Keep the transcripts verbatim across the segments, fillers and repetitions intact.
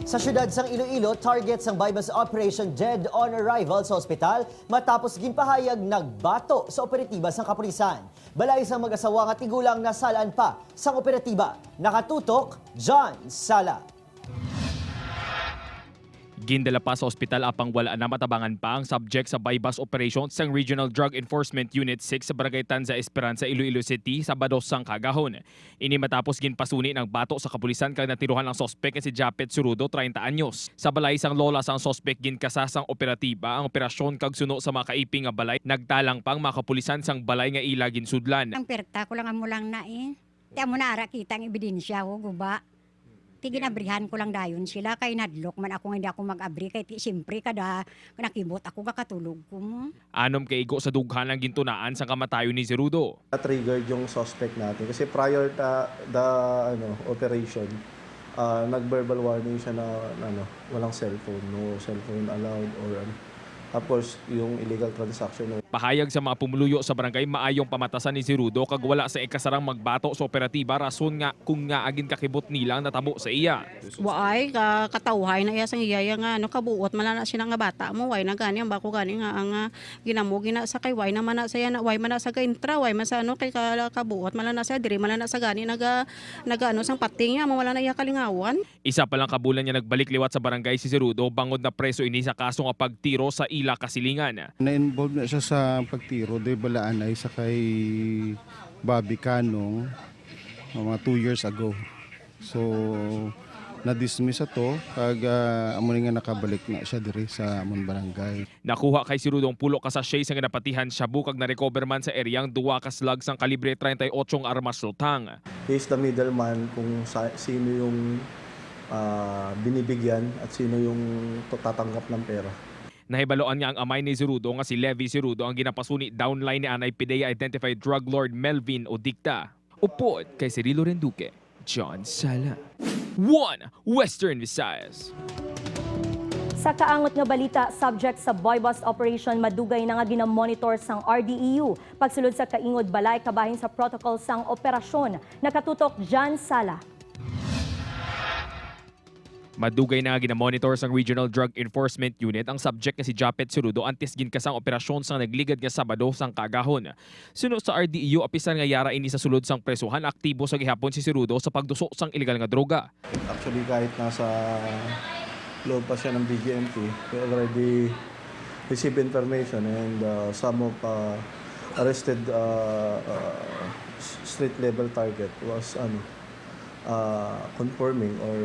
Sa siyudad sang Iloilo, target sang buy-bust operation dead on arrival sa ospital matapos ginpahayag nagbato sa operatiba sang kapulisan. Balay sang mag-asawa nga tigulang nasalaan pa sang operatiba. Nakatutok, John Sala. Gindala pa sa ospital apang wala na matabangan pa ang subject sa buy-bust operation sang Regional Drug Enforcement Unit six sa Barangay Tanza Esperanza, Iloilo City, Sabado sang kaagahon. Ini matapos ginpasuni nagbato sa kapulisan kag natirohan ang suspek nga si Japet Surudo, treinta anyos. Sa balay sang lola sang suspek ginkasa sang operatiba ang operasyon kag suno sa mga kaiping nga balay, nagtalang pa ang mga kapulisan sang balay nga ila ginsudlan. Ang perta ko lang amo lang na eh. Ti amo na ara kita ang ebidensya, oh, guba. Ti ginabrihan ko lang dayon sila kay nadlok man ako nga hindi ako mag-abri kay ti, siyempre kada nakibot ako gakatulog ko. Anom ka igo sa dughan ang gintunaan sang kamatayon ni Zerudo. Na-triggered yung suspect natin kasi prior to the, ano, operation, ah, nag-verbal warning siya na, ano, walang cellphone, no cellphone allowed or, ano, tapos yung illegal transaction. Pahayag sa mga pumuluyo sa barangay, maayong pamatasan ni Zerudo kag wala sa ikasarang magbato sa operatiba rason nga kung ngaa ginkakibot nila ang natabo sa iya. Waay ka katawhay na iya sang iya nga ano, kabuot man lang na sila nga bata mo, way na gani ang bako gani nga ang, ah, ginamo gina sa kay way naman na sa iya na, way man na sa gaintra, way man sa ano kay ka-, kabuot man lang na siya, diri man lang na sa gani naga, naga ano sang pating niya, mo wala na iya kalingawan. Isa pa lang ka bulan nga nagbalik liwat sa barangay si Zerudo bangod na preso ini sa kaso nga pagtiro sa ila kasilingan. Na-involve na siya sa pagtiro, di balaan ay sa kay Bobby Canong, mga two years ago. So, na-dismiss ato, kag, ah, amo ni nga nakabalik na siya diri sa amon barangay. Nakuha kay Zerudo ang pulo ka sachet sang ginapatihan shabu kag na-recover man sa area ang duha ka slug sang kalibre treinta y ocho nga armas lutang. He is the middleman kung sa, sino yung, ah, binibigyan at sino yung to-, tatanggap ng pera. Nahibaluan nga ang amay ni Zerudo nga si Levi Zerudo ang ginapasuni downline ni anay P D E A identified drug lord Melvin Odicta. Upod kay Cirilo Renduque, John Sala. One Western Visayas. Sa kaangot nga balita, subject sa buy-bust operation, madugay na nga ginamonitor sang R D E U pagsulod sa kaingod balay kabahin sa protocol sang operasyon. Nakatutok, John Sala. Madugay na nga ginamonitor sang Regional Drug Enforcement Unit ang subject nga si Japet Surudo antes ginkasang operasyon sang nagligad nga Sabado sang kaagahon. Suno sa R D E U, apisar nga yara ini sa sulod sang presuhan, aktibo sa gihapon si Surudo sa pagduso sang iligal nga droga. Actually, kahit nasa loob pa siya ng B G M P, we already received information and, uh, some of, uh, arrested, uh, uh, s-, street level target was, ano, uh, confirming or,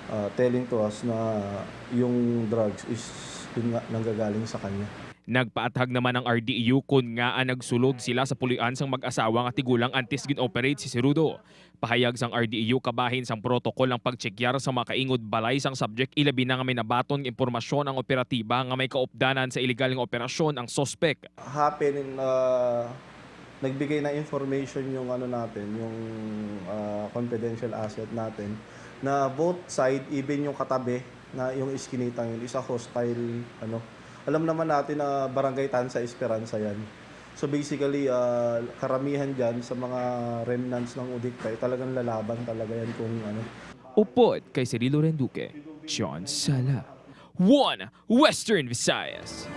uh, telling to us na yung drugs is, yun nga, nanggagaling sa kanya. Nagpaathag naman ang R D E U kon ngaa nagsulod sila sa puloy-an sang mag-asawa nga tigulang antes gin-operate si Sirudo. Pahayag sang R D E U, kabahin sang protokol ang pagtsekyar sa mga kaingod balay sang subject, ilabi na nga may nabaton nga impormasyon ang operatiba nga may kaupdanan sa iligal nga operasyon ang suspek. Happen, uh, nagbigay na information yung ano natin, yung, ah, confidential asset natin, na both side, even yung katabi na yung iskinitang yun, is a hostile, ano. Alam naman natin na barangay Tanza Esperanza yan. So basically, ah, karamihan dyan sa mga remnants ng Udikta, eh, talagang lalaban talaga yan kung ano. Upod kay Cirilo Renduque, John Sala, One Western Visayas.